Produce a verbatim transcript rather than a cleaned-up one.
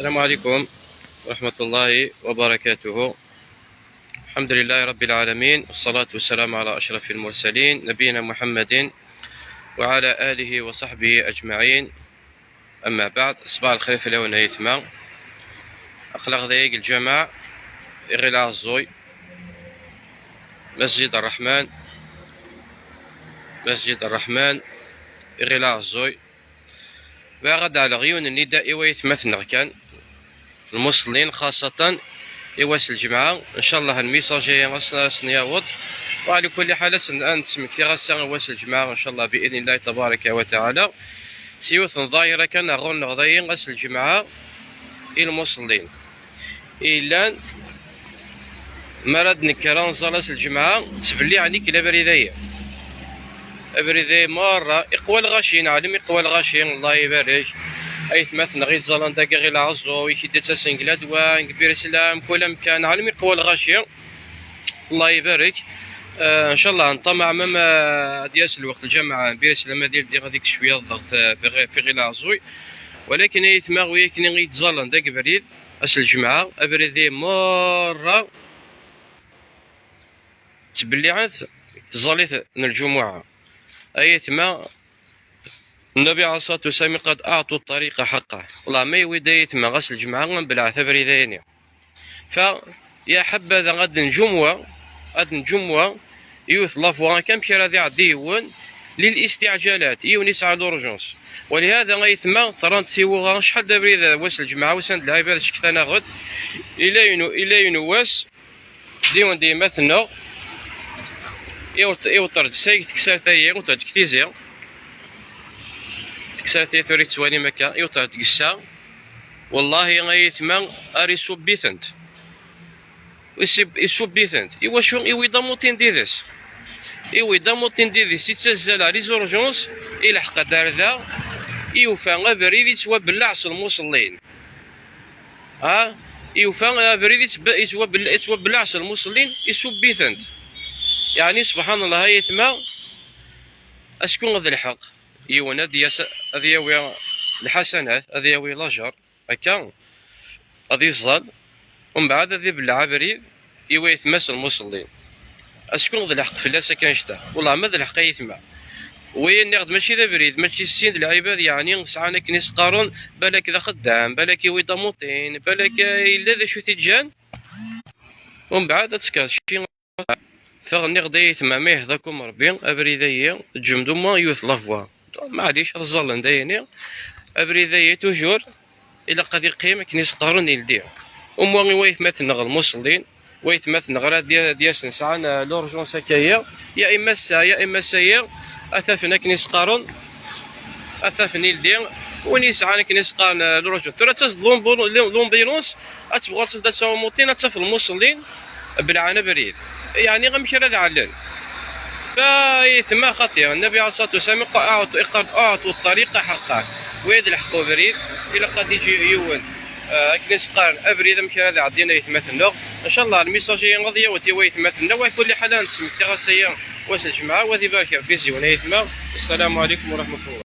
السلام عليكم ورحمة الله وبركاته. الحمد لله رب العالمين، والصلاة والسلام على أشرف المرسلين نبينا محمد وعلى آله وصحبه أجمعين. أما بعد، صباح الخير في الأول نهاية ما أخلاق ذيك الجماعة إغي العزوي، مسجد الرحمن، مسجد الرحمن إغي العزوي. باغا دع الغيون النداء إيوا يتمثنغ كان المصلين خاصة إيوا الجمعة. إن شاء الله الميساج أصلا سنياوض. وعلى كل حال سن أن تسمكتي غسا إيوا الجمعة إن شاء الله بإذن الله تبارك وتعالى. سيوث ظاهرة كان أغون نغضي غس الجمعة المصلين إيلان. Mi ara d-nekker ad nẓal ass n lǧemɛa, ttbelliɛen-ik labrid-ayi. Abrid-ayi merra iqwa lɣaci, neɛlem iqwa lɣaci, Allah ibarek. Aytmaten-nneɣ i yettẓallan dagi ɣer Lɛeẓẓu, i k-id-ittasen deg Ladwa, deg Bir Islam, kul amkan, neɛlem iqwa lɣaci. Allah ibarek. Eh, ncallah, nṭamaɛ ma, ma ad d-yas lweqt lǧameɛ, Bir Islam ad yeldi, ad yekk cwiya ḍḍeɣt, eh, fi ɣi-, fi ɣi Lɛeẓẓu. Walakin aytma, wi akken i yettẓallan deg abrid, ass n lǧemɛa, abrid-ayi merra ttbelliɛen-t deg tẓallit n lǧumuɛa. Aytma, Nnabi ɛalayhi ṣṣalatu wassalam iqqar-d: "أعطوا الطريق حقه." Wellah ma yewwi-d aytma ass n lǧemɛa, ad nbelɛet abrid-ayni. Fa, ya ḥebada ad nǧum wa, ad nǧum wa, yiwet la voie akka amek ara d-iɛeddi yiwen, للاستعجالات, yiwen yesɛa l'urgence. Walihada aytma, terrant tiwuɣa, acḥal d abrid wass n lǧemɛa, usan-d lɛibad cektan-aɣ-d, ila inu, ila inu wass, d yiwen di yemma-tneɣ, iwet-, iweṭṭer-d say teksart-ayi, iweṭṭer-d deg tizi. Teksart-ayi tura i tettwalim akka, iweṭṭer-d deg ssa. Wallahi, ay aytma, ar isubb-itent. Isib-, isubb-itent. Iwacu? Iwi-d amuṭin did-s. Iwi-d amuṭin did-s, ittazzal ar les urgences, ileḥq-d ar da, iwfa abrid ittwabellaɛ s lmuṣellin. Ha? Iwfa abrid ittbe-, ittwabel-, ittwabellaɛ s lmuṣellin, isubb-itent. Yeɛni, subḥan Allah, ay aytma, acku d lḥeqq. Yiwen ad d-yas, ad yawi lḥasanat, ad yawi lajer, akka, ad iẓẓal, umbeɛd ad ibelleɛ abrid i waytma-s lmuṣellin. Acku d lḥeqq fell-as akka annect-a. Wellah ma d lḥeqq ay aytma. Wayen nniɣ-d mačči d abrid, mačči sin d lɛibad, yeɛni sɛan akken i s-qqaren, balak d axeddam, balak iwi-d amuṭin, balak yella d acu t-iǧǧan. Umbeɛd ad tekker ci. Fa nniɣ-d ay aytma, ma yehda-kum Rebbi, abrid-ayi, ǧǧem-d au moins yiwet la voie. Maɛlic, ad ẓẓallen dayni. Abrid-ayi, toujours, ilaq ad iqqim akken i s-qqaren ildi. Au moins i waytmaten-nneɣ lmuṣellin, waytmaten-nneɣ ara d-, d-yasen sɛan, euh, l'urgence akka-yi, ya imma ass-a, ya imma ass-ayi, ad t-afen akken i s-qqaren, ad t-afen ildi. Win yesɛan akken i s-qqaren, euh, l'urgence. Tura ad tas-d l'ambu-, l'ambulance, ad tebɣu ad tas-d ad tawi amuṭin, ad taf lmuṣellin belɛen abrid. Yeɛni amek ara d-ɛellen? Fa aytma xaṭi, Nnabi ɛalayhi ṣṣalatu wassalam iqqa-, aɛṭu-, iqqar-d: "أعطوا الطريق حقه." Wa d lḥeqq ubrid, ilaq ad iǧi yiwen, eh, akken i s-qqaren, abrid amek ara d-ɛeddin aytmaten-nneɣ. Ncallah, lmisaǧ-ayi ad yawi-t i waytmaten-nneɣ, wa kulli ḥal ad nesmekti ɣas aya wass n lǧemɛa, wa ad ibarek Rebbi ziwen aytma. Assalamu ɛalaykum wa raḥmatullah.